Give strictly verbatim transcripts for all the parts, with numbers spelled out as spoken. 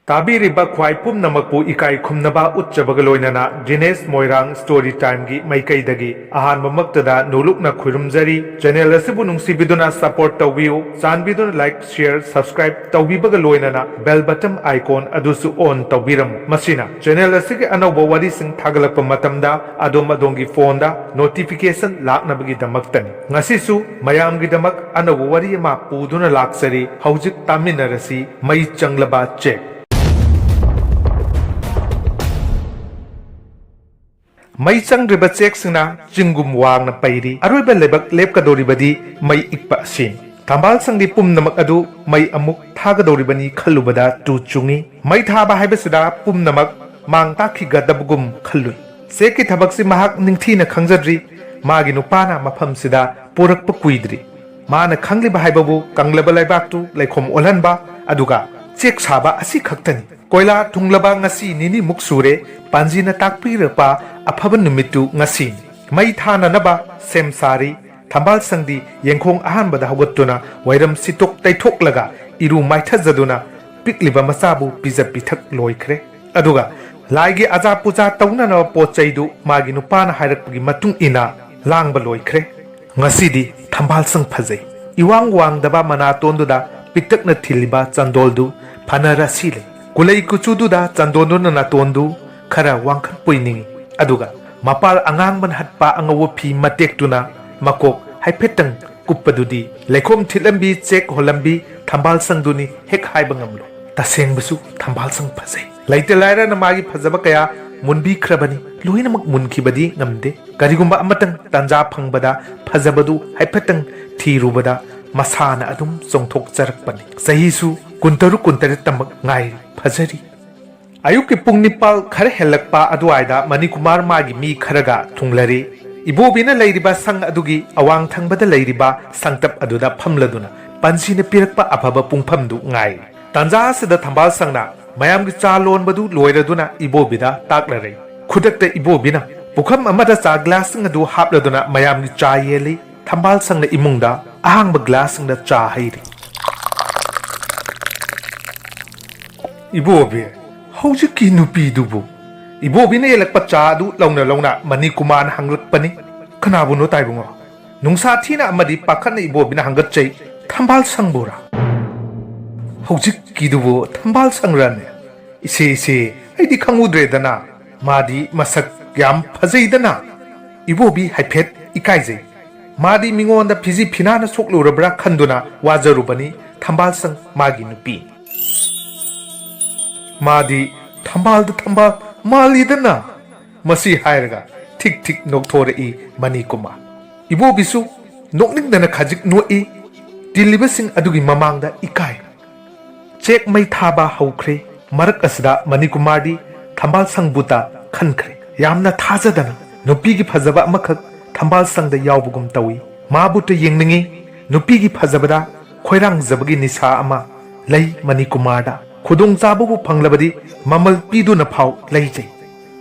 ꯇꯥꯕꯤꯔꯤꯕ ꯈ꯭ꯋꯥꯏ ꯄꯨꯝꯅꯃꯛꯄꯨ ꯏꯀꯥꯏ ꯈꯨꯝꯅꯕ ꯎꯠꯆꯕꯒ ꯂꯣꯏꯅꯅ ꯖꯤꯅꯦꯁ ꯃꯣꯏꯔꯥꯡ ꯁ꯭ꯇꯣꯔꯤ ꯇꯥꯏꯝꯒꯤ ꯃꯥꯏꯀꯩꯗꯒꯤ ꯑꯍꯥꯟꯕꯃꯛꯇꯗ ꯅꯣꯂꯨꯛꯅ ꯈꯨꯔꯨꯝꯖꯔꯤ꯫ ꯆꯦꯅꯦꯜ ꯑꯁꯤꯕꯨ ꯅꯨꯡꯁꯤꯕꯤꯗꯨꯅ ꯁꯄꯣꯔꯠ ꯇꯧꯕꯤꯌꯨ꯫ ꯆꯥꯟꯕꯤꯗꯨꯅ ꯂꯥꯏꯛ, ꯁꯤꯌꯔ, ꯁꯕꯁꯀ꯭ꯔꯥꯏꯕ ꯇꯧꯕꯤꯕꯒ ꯂꯣꯏꯅꯅ ꯕꯦꯜ ꯕꯇꯟ ꯑꯥꯏꯀꯣꯟ ꯑꯗꯨꯁꯨ ꯑꯣꯟ ꯇꯧꯕꯤꯔꯝꯃꯨ꯫ ꯃꯁꯤꯅ ꯆꯦꯅꯦꯜ ꯑꯁꯤꯒꯤ ꯑꯅꯧꯕ ꯋꯥꯔꯤꯁꯤꯡ ꯊꯥꯒꯠꯂꯛꯄ ꯃꯇꯝꯗ ꯑꯗꯣꯝ ꯑꯗꯣꯝꯒꯤ ꯐꯣꯟꯗ ꯅꯣꯇꯤꯐꯤꯀꯦꯁꯟ ꯂꯥꯛꯅꯕꯒꯤꯗꯃꯛꯇꯅꯤ꯫ ꯉꯁꯤꯁꯨ ꯃꯌꯥꯝꯒꯤꯗꯃꯛ ꯑꯅꯧꯕ ꯋꯥꯔꯤ ꯑꯃ ꯄꯨꯗꯨꯅ ꯂꯥꯛꯆꯔꯤ꯫ ꯍꯧꯖꯤꯛ ꯇꯥꯃꯤꯟꯅꯔꯁꯤ꯫ ꯃꯩ ꯆꯪꯂꯕ ꯆꯦꯛ꯫ ꯃꯩ ꯆꯪꯗ꯭ꯔꯤꯕ ꯆꯦꯛꯁꯤꯡꯅ ꯆꯤꯡꯒꯨꯝ ꯋꯥꯡꯅ ꯄꯩꯔꯤ꯫ ꯑꯔꯣꯏꯕ ꯂꯩꯕꯛ ꯂꯦꯞꯀꯗꯧꯔꯤꯕꯗꯤ ꯃꯩ ꯏꯛꯄ ꯑꯁꯤꯅꯤ꯫ ꯊꯝꯕꯥꯜ ꯁꯪꯗꯤ ꯄꯨꯝꯅꯃꯛ ꯑꯗꯨ ꯃꯩ ꯑꯃꯨꯛ ꯊꯥꯒꯗꯧꯔꯤꯕꯅꯤ ꯈꯜꯂꯨꯕꯗ ꯇꯨ ꯆꯨꯡꯏ꯫ ꯃꯩ ꯊꯥꯕ ꯍꯥꯏꯕꯁꯤꯗ ꯄꯨꯝꯅꯃꯛ ꯃꯥꯡ ꯇꯥꯛꯈꯤꯒꯗꯕꯒꯨꯝ ꯈꯜꯂꯨꯏ꯫ ꯆꯦꯛꯀꯤ ꯊꯕꯛꯁꯤ ꯃꯍꯥꯛ ꯅꯤꯡꯊꯤꯅ ꯈꯪꯖꯗ꯭ꯔꯤ꯫ ꯃꯥꯒꯤ ꯅꯨꯄꯥꯅ ꯃꯐꯝꯁꯤꯗ ꯄꯨꯔꯛꯄ ꯀꯨꯏꯗ꯭ꯔꯤ꯫ ꯃꯥꯅ ꯈꯪꯂꯤꯕ ꯍꯥꯏꯕꯕꯨ ꯀꯪꯂꯕ ꯂꯩꯕꯥꯛꯇꯨ ꯂꯩꯈꯣꯝ ꯑꯣꯜꯍꯟꯕ ꯑꯗꯨꯒ ꯆꯦꯛ ꯁꯥꯕ ꯑꯁꯤ ꯈꯛꯇꯅꯤ꯫ ꯀꯣꯏꯂꯥ ꯊꯨꯡꯂꯕ ꯉꯁꯤ ꯅꯤꯅꯤꯃꯨꯛ ꯁꯨꯔꯦ꯫ ꯄꯥꯟꯖꯤꯅ ꯇꯥꯛꯄꯤꯔꯛꯄ ꯑꯐꯕ ꯅꯨꯃꯤꯠꯇꯨ ꯉꯁꯤꯅꯤ꯫ ꯃꯩ ꯊꯥꯅꯅꯕ ꯁꯦꯝ ꯁꯥꯔꯤ꯫ ꯊꯝꯕꯥꯜ ꯁꯪꯗꯤ ꯌꯦꯡꯈꯣꯡ ꯑꯍꯥꯟꯕꯗ ꯍꯧꯒꯠꯇꯨꯅ ꯋꯥꯏꯔꯝ ꯁꯤꯠꯇꯣꯛ ꯇꯩꯊꯣꯛꯂꯒ ꯏꯔꯨ ꯃꯥꯏꯊꯖꯗꯨꯅ ꯄꯤꯛꯂꯤꯕ ꯃꯆꯥꯕꯨ ꯄꯤꯖ ꯄꯤꯊꯛ ꯂꯣꯏꯈ꯭ꯔꯦ꯫ ꯑꯗꯨꯒ ꯂꯥꯏꯒꯤ ꯑꯖꯥ ꯄꯨꯖꯥ ꯇꯧꯅꯅꯕ ꯄꯣꯠ ꯆꯩꯗꯨ ꯃꯥꯒꯤ ꯅꯨꯄꯥꯅ ꯍꯥꯏꯔꯛꯄꯒꯤ ꯃꯇꯨꯡ ꯏꯟꯅ ꯂꯥꯡꯕ ꯂꯣꯏꯈ꯭ꯔꯦ꯫ ꯉꯁꯤꯗꯤ ꯊꯝꯕꯥꯜ ꯁꯪ ꯐꯖꯩ꯫ ꯏꯋꯥꯡ ꯋꯥꯡꯗꯕ ꯃꯅꯥꯇꯣꯟꯗꯨꯗ ꯄꯤꯛꯇꯛꯅ ꯊꯤꯜꯂꯤꯕ ꯆꯟꯗꯣꯜꯗꯨ ꯐꯅ ꯔꯥꯁꯤ ꯂꯩ꯫ ꯀꯨꯂꯩ ꯀꯨꯆꯨꯗꯨꯗ ꯆꯟꯗꯣꯟꯗꯨꯅ ꯅꯥꯇꯣꯟꯗꯨ ꯈꯔ ꯋꯥꯡꯈꯠꯄꯣꯏ ꯅꯤꯡꯏ꯫ ꯑꯗꯨꯒ ꯃꯄꯥꯜ ꯑꯉꯥꯡꯕꯅ ꯍꯠꯄ ꯑꯉꯧꯕ ꯐꯤ ꯃꯇꯦꯛꯇꯨꯅ ꯃꯀꯣꯛ ꯍꯥꯏꯐꯦꯠꯇꯪ ꯀꯨꯞꯄꯗꯨꯗꯤ ꯂꯩꯈꯣꯝ ꯊꯤꯠꯂꯝꯕꯤ, ꯆꯦꯛ ꯍꯣꯜꯂꯝꯕꯤ ꯊꯝꯕꯥꯜ ꯁꯪꯗꯨꯅꯤ ꯍꯦꯛ ꯍꯥꯏꯕ ꯉꯝꯂꯣꯏ꯫ ꯇꯁꯦꯡꯕꯁꯨ ꯊꯝꯕꯥꯜ ꯁꯪ ꯐꯖꯩ꯫ ꯂꯩꯇ ꯂꯥꯏꯔꯅ ꯃꯥꯒꯤ ꯐꯖꯕ ꯀꯌꯥ ꯃꯨꯟꯕꯤꯈ꯭ꯔꯕꯅꯤ꯫ ꯂꯣꯏꯅꯃꯛ ꯃꯨꯟꯈꯤꯕꯗꯤ ꯉꯝꯗꯦ꯫ ꯀꯔꯤꯒꯨꯝꯕ ꯑꯃꯇꯪ ꯇꯥꯟꯖꯥ ꯐꯪꯕꯗ ꯐꯖꯕꯗꯨ ꯍꯥꯏꯐꯦꯠꯇꯪ ꯊꯤꯔꯨꯕꯗ ꯃꯁꯥꯅ ꯑꯗꯨꯝ ꯆꯣꯡꯊꯣꯛꯆꯔꯛꯄꯅꯤ꯫ ꯆꯍꯤꯁꯨ ꯀꯨꯟꯇꯔꯨꯛ ꯀꯨꯟꯇꯔꯦꯠꯇꯃꯛ ꯉꯥꯏꯔꯤ꯫ ꯐꯖꯔꯤ꯫ ꯑꯌꯨꯛꯀꯤ ꯄꯨꯡ ꯅꯤꯄꯥꯜ ꯈꯔ ꯍꯦꯜꯂꯛꯄ ꯑꯗꯨꯋꯥꯏꯗ ꯃꯅꯤꯀꯨꯃꯥꯔ ꯃꯥꯒꯤ ꯃꯤ ꯈꯔꯒ ꯊꯨꯡꯂꯔꯤ꯫ ꯏꯕꯣꯕꯤꯅ ꯂꯩꯔꯤꯕ ꯁꯪ ꯑꯗꯨꯒꯤ ꯑꯋꯥꯡ ꯊꯪꯕꯗ ꯂꯩꯔꯤꯕ ꯁꯪꯇꯞ ꯑꯗꯨꯗ ꯐꯝꯂꯗꯨꯅ ꯄꯥꯟꯖꯤꯅ ꯄꯤꯔꯛꯄ ꯑꯐꯕ ꯄꯨꯡꯐꯝꯗꯨ ꯉꯥꯏꯔꯤ꯫ ꯇꯥꯟꯖꯥ ꯑꯁꯤꯗ ꯊꯝꯕꯥꯜ ꯁꯪꯅ ꯃꯌꯥꯝꯒꯤ ꯆꯥ ꯂꯣꯟꯕꯗꯨ ꯂꯣꯏꯔꯗꯨꯅ ꯏꯕꯣꯕꯤꯗ ꯇꯥꯛꯂꯔꯦ꯫ ꯈꯨꯗꯛꯇ ꯏꯕꯣꯕꯤꯅ ꯄꯨꯈꯝ ꯑꯃꯗ ꯆꯥ ꯒ꯭ꯂꯥꯁꯁꯤꯡ ꯑꯗꯨ ꯍꯥꯞꯂꯗꯨꯅ ꯃꯌꯥꯝꯒꯤ ꯆꯥ ꯌꯦꯜꯂꯤ꯫ ꯊꯝꯕꯥꯜ ꯁꯪꯅ ꯏꯃꯨꯡꯗ ꯑꯍꯥꯡꯕ ꯒ꯭ꯂꯥꯁꯁꯤꯡꯗ ꯆꯥ ꯍꯩꯔꯤ꯫ ꯏꯕꯣꯕꯤ, ꯍꯧꯖꯤꯛꯀꯤ ꯅꯨꯄꯤꯗꯨꯕꯨ? ꯏꯕꯣꯕꯤꯅ ꯌꯦꯜꯂꯛꯄ ꯆꯥ ꯑꯗꯨ ꯂꯧꯅ ꯂꯧꯅ ꯃꯅꯤꯀꯨꯃꯥꯔꯅ ꯍꯪꯂꯛꯄꯅꯤ꯫ "ꯀꯅꯥꯕꯨꯅꯣ ꯇꯥꯏꯕꯨꯡꯉꯣ?" ꯅꯨꯡꯁꯥ ꯊꯤꯅ ꯑꯃꯗꯤ ꯄꯥꯈꯠꯅ ꯏꯕꯣꯕꯤꯅ ꯍꯪꯒꯠꯆꯩ, "ꯊꯝꯕꯥꯜ ꯁꯪꯕꯨꯔꯥ?" "ꯍꯧꯖꯤꯛꯀꯤꯗꯨꯕꯨ ꯊꯝꯕꯥꯜ ꯁꯪꯔꯅꯦ?" "ꯏꯆꯦ, ꯏꯆꯦ, ꯑꯩꯗꯤ ꯈꯪꯉꯨꯗ꯭ꯔꯦꯗꯅ꯫ ꯃꯥꯗꯤ ꯃꯁꯛ ꯌꯥꯝ ꯐꯖꯩꯗꯅ꯫" ꯏꯕꯣꯕꯤ ꯍꯥꯏꯐꯦꯠ ꯏꯀꯥꯏꯖꯩ꯫ ꯃꯥꯗꯤ ꯃꯤꯉꯣꯟꯗ ꯐꯤꯖꯤ ꯐꯤꯅꯥꯅ ꯁꯣꯛꯂꯨꯔꯕ꯭ꯔꯥ ꯈꯟꯗꯨꯅ ꯋꯥꯖꯔꯨꯕꯅꯤ ꯊꯝꯕꯥꯜ ꯁꯪ ꯃꯥꯒꯤ ꯅꯨꯄꯤ꯫ "ꯃꯥꯗꯤ ꯊꯝꯕꯥꯜꯗ ꯊꯝꯕꯥꯜ ꯃꯥꯜꯂꯤꯗꯅ꯫" ꯃꯁꯤ ꯍꯥꯏꯔꯒ ꯊꯤꯛ ꯊꯤꯛ ꯅꯣꯛꯊꯣꯔꯛꯏ ꯃꯅꯤꯀꯨꯃꯥꯔ꯫ ꯏꯕꯣꯕꯤꯁꯨ ꯅꯣꯛꯅꯤꯡꯗꯅ ꯈꯖꯤꯛ ꯅꯣꯛꯏ꯫ ꯇꯤꯜꯂꯤꯕꯁꯤꯡ ꯑꯗꯨꯒꯤ ꯃꯃꯥꯡꯗ ꯏꯀꯥꯏ꯫ ꯆꯦꯛ ꯃꯩ ꯊꯥꯕ ꯍꯧꯈ꯭ꯔꯦ꯫ ꯃꯔꯛ ꯑꯁꯤꯗ ꯃꯅꯤꯀꯨꯃꯥꯔꯗꯤ ꯊꯝꯕꯥꯜ ꯁꯪꯕꯨꯇ ꯈꯟꯈ꯭ꯔꯦ꯫ ꯌꯥꯝꯅ ꯊꯥꯖꯗꯅ ꯅꯨꯄꯤꯒꯤ ꯐꯖꯕ ꯑꯃꯈꯛ ꯊꯝꯕꯥꯜ ꯁꯪꯗ ꯌꯥꯎꯕꯒꯨꯝ ꯇꯧꯏ꯫ ꯃꯥꯕꯨꯇ ꯌꯦꯡꯅꯤꯡꯏ꯫ ꯅꯨꯄꯤꯒꯤ ꯐꯖꯕꯗ ꯈꯣꯏꯔꯥꯡꯖꯕꯒꯤ ꯅꯤꯁꯥ ꯑꯃ ꯂꯩ ꯃꯅꯤꯀꯨꯃꯥꯔꯗ꯫ ꯈꯨꯗꯣꯡꯆꯥꯕꯕꯨ ꯐꯪꯂꯕꯗꯤ ꯃꯃꯜ ꯄꯤꯗꯨꯅ ꯐꯥꯎ ꯂꯩꯖꯩ꯫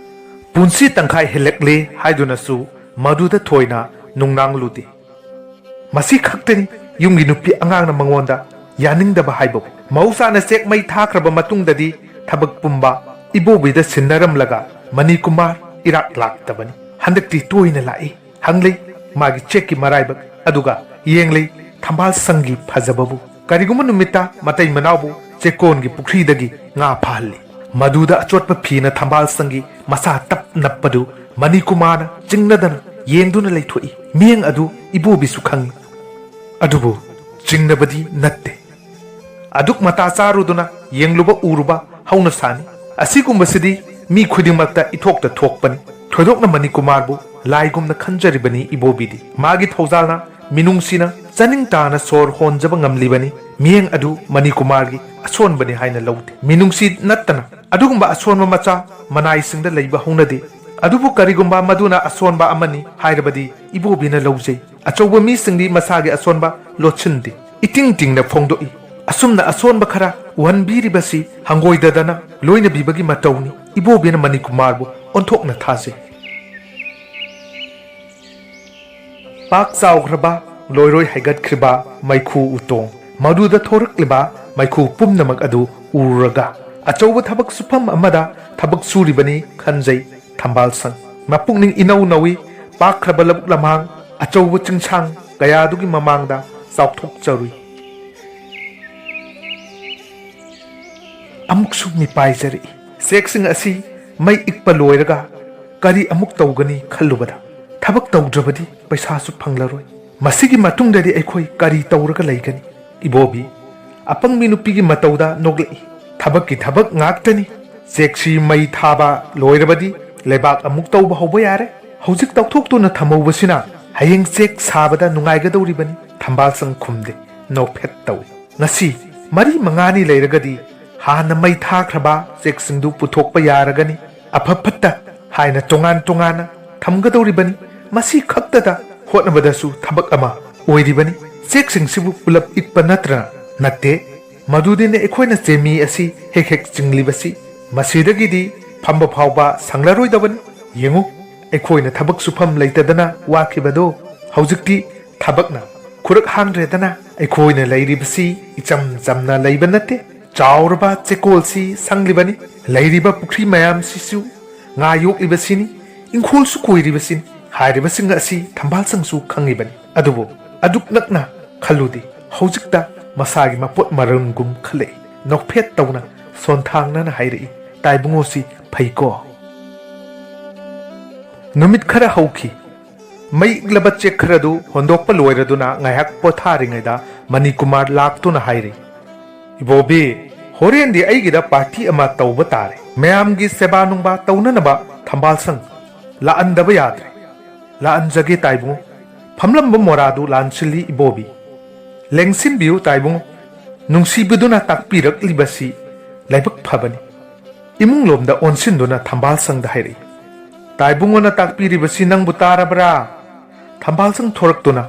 ꯄꯨꯟꯁꯤ ꯇꯪꯈꯥꯏ ꯍꯦꯜꯂꯛꯂꯦ ꯍꯥꯏꯗꯨꯅꯁꯨ ꯃꯗꯨꯗ ꯊꯣꯏꯅ ꯅꯨꯡꯅꯥꯡꯂꯨꯗꯦ꯫ ꯃꯁꯤ ꯈꯛꯇꯅꯤ ꯌꯨꯝꯒꯤ ꯅꯨꯄꯤ ꯑꯉꯥꯡꯅ ꯃꯉꯣꯟꯗ ꯌꯥꯅꯤꯡꯗꯕ ꯍꯥꯏꯕꯕꯨ꯫ ꯃꯍꯧꯁꯥꯅ ꯆꯦꯛ ꯃꯩ ꯊꯥꯈ꯭ꯔꯕ ꯃꯇꯨꯡꯗꯗꯤ ꯊꯕꯛ ꯄꯨꯝꯕ ꯏꯕꯣꯕꯤꯗ ꯁꯤꯟꯅꯔꯝꯂꯒ ꯃꯅꯤꯀꯨꯃꯥꯔ ꯏꯔꯥꯛ ꯂꯥꯛꯇꯕꯅꯤ꯫ ꯍꯟꯗꯛꯇꯤ ꯇꯣꯏꯅ ꯂꯥꯛꯏ꯫ ꯍꯪꯂꯩ ꯃꯥꯒꯤ ꯆꯦꯛꯀꯤ ꯃꯔꯥꯏꯕꯛ, ꯑꯗꯨꯒ ꯌꯦꯡꯂꯩ ꯊꯝꯕꯥꯜ ꯁꯪꯒꯤ ꯐꯖꯕꯕꯨ꯫ ꯀꯔꯤꯒꯨꯝꯕ ꯅꯨꯃꯤꯠꯇ ꯃꯇꯩ ꯃꯅꯥꯎꯕꯨ ꯆꯦꯛꯀꯣꯟꯒꯤ ꯄꯨꯈ꯭ꯔꯤꯗꯒꯤ ꯉꯥ ꯐꯥꯍꯜꯂꯤ꯫ ꯃꯗꯨꯗ ꯑꯆꯣꯠꯄ ꯐꯤꯅ ꯊꯝꯕꯥꯜ ꯁꯪꯒꯤ ꯃꯁꯥ ꯇꯞ ꯅꯞꯄꯗꯨ ꯃꯅꯤꯀꯨꯃꯥꯔꯅ ꯆꯤꯡꯅꯗꯅ ꯌꯦꯡꯗꯨꯅ ꯂꯩꯊꯣꯛꯏ꯫ ꯃꯤꯠꯌꯦꯡ ꯑꯗꯨ ꯏꯕꯣꯕꯤꯁꯨ ꯈꯪꯏ꯫ ꯑꯗꯨꯕꯨ ꯆꯤꯡꯅꯕꯗꯤ ꯅꯠꯇꯦ꯫ ꯑꯗꯨꯛ ꯃꯇꯥ ꯆꯥꯔꯨꯗꯨꯅ ꯌꯦꯡꯂꯨꯕ ꯎꯔꯨꯕ ꯍꯧꯅ ꯁꯥꯅꯤ꯫ ꯑꯁꯤꯒꯨꯝꯕꯁꯤꯗꯤ ꯃꯤ ꯈꯨꯗꯤꯡꯃꯛꯇ ꯏꯊꯣꯛꯇ ꯊꯣꯛꯄꯅꯤ꯫ ꯊꯣꯏꯗꯣꯛꯅ ꯃꯅꯤꯀꯨꯃꯥꯔꯕꯨ ꯂꯥꯏꯒꯨꯝꯅ ꯈꯟꯖꯔꯤꯕꯅꯤ ꯏꯕꯣꯕꯤꯗꯤ꯫ ꯃꯥꯒꯤ ꯊꯧꯖꯥꯜꯅ ꯃꯤꯅꯨꯡꯁꯤꯅ ꯆꯅꯤꯡ ꯇꯥꯅ ꯁꯣꯔ ꯍꯣꯟꯖꯕ ꯉꯝꯂꯤꯕꯅꯤ꯫ ꯃꯤꯠꯌꯦꯡ ꯑꯗꯨ ꯃꯅꯤꯀꯨꯃꯥꯔꯒꯤ ꯑꯁꯣꯟꯕꯅꯤ ꯍꯥꯏꯅ ꯂꯧꯗꯦ꯫ ꯃꯤꯅꯨꯡꯁꯤ ꯅꯠꯇꯅ ꯑꯗꯨꯒꯨꯝꯕ ꯑꯁꯣꯟꯕ ꯃꯆꯥ ꯃꯅꯥꯏꯁꯤꯡꯗ ꯂꯩꯕ ꯍꯧꯅꯗꯦ꯫ ꯑꯗꯨꯕꯨ ꯀꯔꯤꯒꯨꯝꯕ ꯃꯗꯨꯅ ꯑꯁꯣꯟꯕ ꯑꯃꯅꯤ ꯍꯥꯏꯔꯕꯗꯤ ꯏꯕꯣꯕꯤꯅ ꯂꯧꯖꯩ꯫ ꯑꯆꯧꯕ ꯃꯤꯁꯤꯡꯗꯤ ꯃꯁꯥꯒꯤ ꯑꯁꯣꯟꯕ ꯂꯣꯠꯁꯤꯟꯗꯦ꯫ ꯏꯇꯤꯡ ꯇꯤꯡꯅ ꯐꯣꯡꯗꯣꯛꯏ꯫ ꯑꯁꯨꯝꯅ ꯑꯁꯣꯟꯕ ꯈꯔ ꯎꯍꯟꯕꯤꯔꯤꯕꯁꯤ ꯍꯪꯒꯣꯏꯗꯗꯅ ꯂꯣꯏꯅꯕꯤꯕꯒꯤ ꯃꯇꯧꯅꯤ꯫ ꯏꯕꯣꯕꯤꯅ ꯃꯅꯤꯀꯨꯃꯥꯔꯕꯨ ꯑꯣꯟꯊꯣꯛꯅ ꯊꯥꯖꯩ꯫ ꯄꯥꯛ ꯆꯥꯎꯈ꯭ꯔꯕ, ꯂꯣꯏꯔꯣꯏ ꯍꯥꯏꯒꯠꯈ꯭ꯔꯤꯕ ꯃꯩꯈꯨ ꯎꯇꯣꯡ, ꯃꯗꯨꯗ ꯊꯣꯔꯛꯂꯤꯕ ꯃꯩꯈꯨ ꯄꯨꯝꯅꯃꯛ ꯑꯗꯨ ꯎꯔꯨꯔꯒ ꯑꯆꯧꯕ ꯊꯕꯛ ꯁꯨꯐꯝ ꯑꯃꯗ ꯊꯕꯛ ꯁꯨꯔꯤꯕꯅꯤ ꯈꯟꯖꯩ ꯊꯝꯕꯥꯜꯁꯪ꯫ ꯃꯄꯨꯛꯅꯤꯡ ꯏꯅꯧ ꯅꯧꯏ, ꯄꯥꯛꯈ꯭ꯔꯕ ꯂꯧꯕꯨꯛ ꯂꯝꯍꯥꯡ, ꯑꯆꯧꯕ ꯆꯤꯡꯁꯥꯡ ꯀꯌꯥꯗꯨꯒꯤ ꯃꯃꯥꯡꯗ ꯆꯥꯎꯊꯣꯛꯆꯔꯨꯏ꯫ ꯑꯃꯨꯛꯁꯨ ꯃꯤꯄꯥꯏꯖꯔꯛꯏ꯫ ꯆꯦꯛꯁꯤꯡ ꯑꯁꯤ ꯃꯩ ꯏꯛꯄ ꯂꯣꯏꯔꯒ ꯀꯔꯤ ꯑꯃꯨꯛ ꯇꯧꯒꯅꯤ ꯈꯜꯂꯨꯕꯗ, ꯊꯕꯛ ꯇꯧꯗ꯭ꯔꯕꯗꯤ ꯄꯩꯁꯥꯁꯨ ꯐꯪꯂꯔꯣꯏ꯫ ꯃꯁꯤꯒꯤ ꯃꯇꯨꯡꯗꯗꯤ ꯑꯩꯈꯣꯏ ꯀꯔꯤ ꯇꯧꯔꯒ ꯂꯩꯒꯅꯤ? ꯏꯕꯣꯕꯤ ꯑꯄꯪꯕꯤ ꯅꯨꯄꯤꯒꯤ ꯃꯇꯧꯗ ꯅꯣꯛꯂꯛꯏ꯫ ꯊꯕꯛꯀꯤ ꯊꯕꯛ ꯉꯥꯛꯇꯅꯤ꯫ ꯆꯦꯛꯁꯤ ꯃꯩ ꯊꯥꯕ ꯂꯣꯏꯔꯕꯗꯤ ꯂꯩꯕꯥꯛ ꯑꯃꯨꯛ ꯇꯧꯕ ꯍꯧꯕ ꯌꯥꯔꯦ꯫ ꯍꯧꯖꯤꯛ ꯇꯧꯊꯣꯛꯇꯨꯅ ꯊꯝꯍꯧꯕꯁꯤꯅ ꯍꯌꯦꯡ ꯆꯦꯛ ꯁꯥꯕꯗ ꯅꯨꯡꯉꯥꯏꯒꯗꯧꯔꯤꯕꯅꯤ, ꯊꯝꯕꯥꯜꯁꯪ ꯈꯨꯝꯗꯦ, ꯅꯣꯛꯐꯦꯠ ꯇꯧꯏ꯫ ꯉꯁꯤ ꯃꯔꯤ ꯃꯉꯥꯅꯤ ꯂꯩꯔꯒꯗꯤ ꯍꯥꯟꯅ ꯃꯩ ꯊꯥꯈ꯭ꯔꯕ ꯆꯦꯛꯁꯤꯡꯗꯨ ꯄꯨꯊꯣꯛꯄ ꯌꯥꯔꯒꯅꯤ꯫ ꯑꯐ ꯐꯠꯇ ꯍꯥꯏꯅ ꯇꯣꯉꯥꯟ ꯇꯣꯉꯥꯟꯅ ꯊꯝꯒꯗꯧꯔꯤꯕꯅꯤ꯫ ꯃꯁꯤ ꯈꯛꯇꯗ ꯍꯣꯠꯅꯕꯗꯁꯨ ꯊꯕꯛ ꯑꯃ ꯑꯣꯏꯔꯤꯕꯅꯤ꯫ ꯆꯦꯛꯁꯤꯡꯁꯤꯕꯨ ꯄꯨꯂꯞ ꯏꯛꯄ ꯅꯠꯇ꯭ꯔ? ꯅꯠꯇꯦ꯫ ꯃꯗꯨꯗꯤꯅꯦ ꯑꯩꯈꯣꯏꯅ ꯆꯦꯃꯤ ꯑꯁꯤ ꯍꯦꯛ ꯍꯦꯛ ꯆꯤꯡꯂꯤꯕꯁꯤ꯫ ꯃꯁꯤꯗꯒꯤꯗꯤ ꯐꯝꯕ ꯐꯥꯎꯕ ꯁꯪꯂꯔꯣꯏꯗꯕꯅꯤ꯫ ꯌꯦꯡꯉꯨ, ꯑꯩꯈꯣꯏꯅ ꯊꯕꯛ ꯁꯨꯐꯝ ꯂꯩꯇꯗꯅ ꯋꯥꯈꯤꯕꯗꯣ ꯍꯧꯖꯤꯛꯇꯤ ꯊꯕꯛꯅ ꯈꯨꯔꯛ ꯍꯥꯡꯗ꯭ꯔꯦꯗꯅ꯫ ꯑꯩꯈꯣꯏꯅ ꯂꯩꯔꯤꯕꯁꯤ ꯏꯆꯝ ꯆꯝꯅ ꯂꯩꯕ ꯅꯠꯇꯦ꯫ ꯆꯥꯎꯔꯕ ꯆꯦꯀꯣꯜꯁꯤ ꯁꯪꯂꯤꯕꯅꯤ꯫ ꯂꯩꯔꯤꯕ ꯄꯨꯈ꯭ꯔꯤ ꯃꯌꯥꯝꯁꯤꯁꯨ ꯉꯥ ꯌꯣꯛꯂꯤꯕꯁꯤꯅꯤ, ꯏꯪꯈꯣꯜꯁꯨ ꯀꯣꯏꯔꯤꯕꯁꯤꯅꯤ꯫ ꯍꯥꯏꯔꯤꯕꯁꯤꯡ ꯑꯁꯤ ꯊꯝꯕꯥꯜꯁꯪꯁꯨ ꯈꯪꯉꯤꯕꯅꯤ꯫ ꯑꯗꯨꯕꯨ ꯑꯗꯨꯛ ꯅꯛꯅ ꯈꯜꯂꯨꯗꯦ꯫ ꯍꯧꯖꯤꯛꯇ ꯃꯁꯥꯒꯤ ꯃꯄꯣꯠ ꯃꯔꯜꯒꯨꯝ ꯈꯜꯂꯛꯏ꯫ ꯅꯣꯛꯐꯦꯠ ꯇꯧꯅ ꯁꯣꯟꯊꯥꯡꯅꯅ ꯍꯥꯏꯔꯛꯏ, "ꯇꯥꯏꯕꯨꯡꯉꯣꯁꯤ ꯐꯩꯀꯣ?" ꯅꯨꯃꯤꯠ ꯈꯔ ꯍꯧꯈꯤ꯫ ꯃꯩ ꯏꯛꯂꯕ ꯆꯦꯛ ꯈꯔꯗꯨ ꯍꯣꯟꯗꯣꯛꯄ ꯂꯣꯏꯔꯗꯨꯅ ꯉꯥꯏꯍꯥꯛ ꯄꯣꯊꯥꯔꯤꯉꯩꯗ ꯃꯅꯤꯀꯨꯃꯥꯔ ꯂꯥꯛꯇꯨꯅ ꯍꯥꯏꯔꯤ, "ꯏꯕꯣꯕꯤ, ꯍꯣꯔꯦꯟꯗꯤ ꯑꯩꯒꯤꯗ ꯄꯥꯔꯇꯤ ꯑꯃ ꯇꯧꯕ ꯇꯥꯔꯦ꯫ ꯃꯌꯥꯝꯒꯤ ꯁꯦꯕꯥ ꯅꯨꯡꯕꯥ ꯇꯧꯅꯅꯕ ꯊꯝꯕꯥꯜꯁꯪ ꯂꯥꯛꯍꯟꯗꯕ ꯌꯥꯗ꯭ꯔꯦ꯫" "ꯂꯥꯛꯍꯟꯖꯒꯦ ꯇꯥꯏꯕꯨꯡꯉꯣ꯫" ꯐꯝꯂꯝꯕ ꯃꯣꯔꯥꯗꯨ ꯂꯥꯟꯁꯤꯜꯂꯤ ꯏꯕꯣꯕꯤ꯫ "ꯂꯦꯡꯁꯤꯟꯕꯤꯌꯨ ꯇꯥꯏꯕꯨꯡꯉꯣ꯫ ꯅꯨꯡꯁꯤꯕꯤꯗꯨꯅ ꯇꯥꯛꯄꯤꯔꯛꯂꯤꯕꯁꯤ ꯂꯥꯏꯕꯛ ꯐꯕꯅꯤ꯫" ꯏꯃꯨꯡꯂꯣꯝꯗ ꯑꯣꯟꯁꯤꯟꯗꯨꯅ ꯊꯝꯕꯥꯜꯁꯪꯗ ꯍꯥꯏꯔꯛꯏ, "ꯇꯥꯏꯕꯨꯡꯉꯣꯅ ꯇꯥꯛꯄꯤꯔꯤꯕꯁꯤ ꯅꯪꯕꯨ ꯇꯥꯔꯕ꯭ꯔꯥ?" ꯊꯝꯕꯥꯜꯁꯪ ꯊꯣꯔꯛꯇꯨꯅ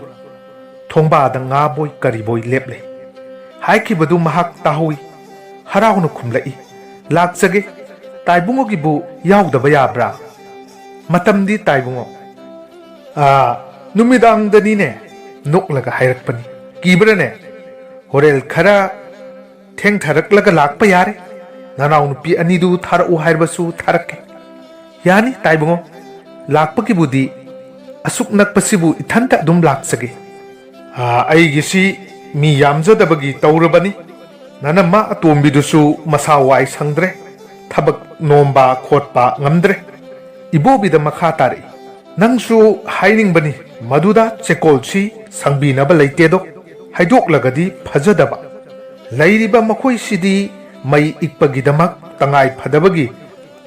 ꯊꯣꯡꯕꯥꯗ ꯉꯥꯕꯣꯏ ꯀꯔꯤꯕꯣꯏ ꯂꯦꯞꯂꯦ꯫ ꯍꯥꯏꯈꯤꯕꯗꯨ ꯃꯍꯥꯛ ꯇꯥꯍꯧꯏ꯫ ꯍꯔꯥꯎꯅ ꯈꯨꯝꯂꯛꯏ, "ꯂꯥꯛꯆꯒꯦ꯫ ꯇꯥꯏꯕꯨꯡꯉꯣꯒꯤꯕꯨ ꯌꯥꯎꯗꯕ ꯌꯥꯕ꯭ꯔꯥ?" "ꯃꯇꯝꯗꯤ ꯇꯥꯏꯕꯨꯡꯉꯣ?" "ꯑꯥ, ꯅꯨꯃꯤꯗꯥꯡꯗꯅꯤꯅꯦ꯫" ꯅꯣꯛꯂꯒ ꯍꯥꯏꯔꯛꯄꯅꯤ꯫ "ꯀꯤꯕ꯭ꯔꯅꯦ? ꯍꯣꯔꯦꯜ ꯈꯔ ꯊꯦꯡꯊꯔꯛꯂꯒ ꯂꯥꯛꯄ ꯌꯥꯔꯦ꯫" ꯅꯅꯥꯎꯅꯨꯄꯤ ꯑꯅꯤꯗꯨ ꯊꯥꯔꯛꯎ ꯍꯥꯏꯔꯕꯁꯨ ꯊꯥꯔꯛꯀꯦ꯫ ꯌꯥꯅꯤ ꯇꯥꯏꯕꯨꯡꯉꯣ, ꯂꯥꯛꯄꯒꯤꯕꯨꯗꯤ꯫ ꯑꯁꯨꯛ ꯅꯛꯄꯁꯤꯕꯨ ꯏꯊꯟꯇ ꯑꯗꯨꯝ ꯂꯥꯛꯆꯒꯦ꯫ "ꯑꯥ, ꯑꯩꯒꯤꯁꯤ ꯃꯤ ꯌꯥꯝꯖꯗꯕꯒꯤ ꯇꯧꯔꯕꯅꯤ꯫ ꯅꯅꯝꯃ ꯑꯇꯣꯝꯕꯤꯗꯨꯁꯨ ꯃꯁꯥ ꯋꯥꯏ ꯁꯪꯗ꯭ꯔꯦ, ꯊꯕꯛ ꯅꯣꯝꯕ ꯈꯣꯠꯄ ꯉꯝꯗ꯭ꯔꯦ꯫" ꯏꯕꯣꯕꯤꯗ ꯃꯈꯥ ꯇꯥꯔꯛꯏ, "ꯅꯪꯁꯨ ꯍꯥꯏꯅꯤꯡꯕꯅꯤ, ꯃꯗꯨꯗ ꯆꯦꯀꯣꯜꯁꯤ ꯁꯪꯕꯤꯅꯕ ꯂꯩꯇꯦꯗꯣ꯫ ꯍꯥꯏꯗꯣꯛꯂꯒꯗꯤ ꯐꯖꯗꯕ꯫ ꯂꯩꯔꯤꯕ ꯃꯈꯣꯏꯁꯤꯗꯤ ꯃꯩ ꯏꯛꯄꯒꯤꯗꯃꯛ ꯇꯉꯥꯏ ꯐꯗꯕꯒꯤ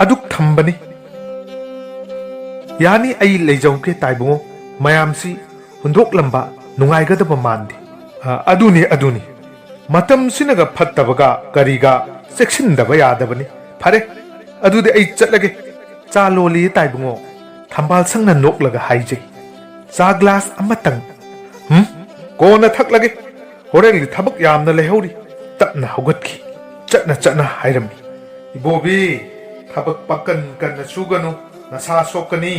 ꯑꯗꯨꯛ ꯊꯝꯕꯅꯤ꯫" "ꯌꯥꯅꯤ, ꯑꯩ ꯂꯩꯖꯧꯒꯦ ꯇꯥꯏꯕꯨꯡꯉꯣ꯫ ꯃꯌꯥꯝꯁꯤ ꯍꯨꯟꯗꯣꯛꯂꯝꯕ ꯅꯨꯡꯉꯥꯏꯒꯗꯕ ꯃꯥꯟꯗꯦ꯫" "ꯑ, ꯑꯗꯨꯅꯤ, ꯑꯗꯨꯅꯤ꯫ ꯃꯇꯝꯁꯤꯅꯒ ꯐꯠꯇꯕꯒ ꯀꯔꯤꯒ ꯆꯦꯛꯁꯤꯟꯗꯕ ꯌꯥꯗꯕꯅꯤ꯫ ꯐꯔꯦ, ꯑꯗꯨꯗꯤ ꯑꯩ ꯆꯠꯂꯒꯦ꯫" "ꯆꯥ ꯂꯣꯜꯂꯤ ꯇꯥꯏꯕꯨꯡꯉꯣ꯫" ꯊꯝꯕꯥꯜꯁꯪꯅ ꯅꯣꯛꯂꯒ ꯍꯥꯏꯖꯩ꯫ "ꯆꯥ ꯒ꯭ꯂꯥꯁ ꯑꯃꯇꯪ꯫" "ꯍꯨꯝ? ꯀꯣꯟꯅ ꯊꯛꯂꯒꯦ꯫ ꯍꯣꯔꯦꯟꯒꯤ ꯊꯕꯛ ꯌꯥꯝꯅ ꯂꯩꯍꯧꯔꯤ꯫" ꯇꯞꯅ ꯍꯧꯒꯠꯈꯤ꯫ ꯆꯠꯅ ꯆꯠꯅ ꯍꯥꯏꯔꯝꯃꯤ, "ꯏꯕꯣꯕꯤ, ꯊꯕꯛ ꯄꯥꯀꯟ ꯀꯟꯅ ꯁꯨꯒꯅꯨ, ꯅꯁꯥ ꯁꯣꯛꯀꯅꯤ꯫"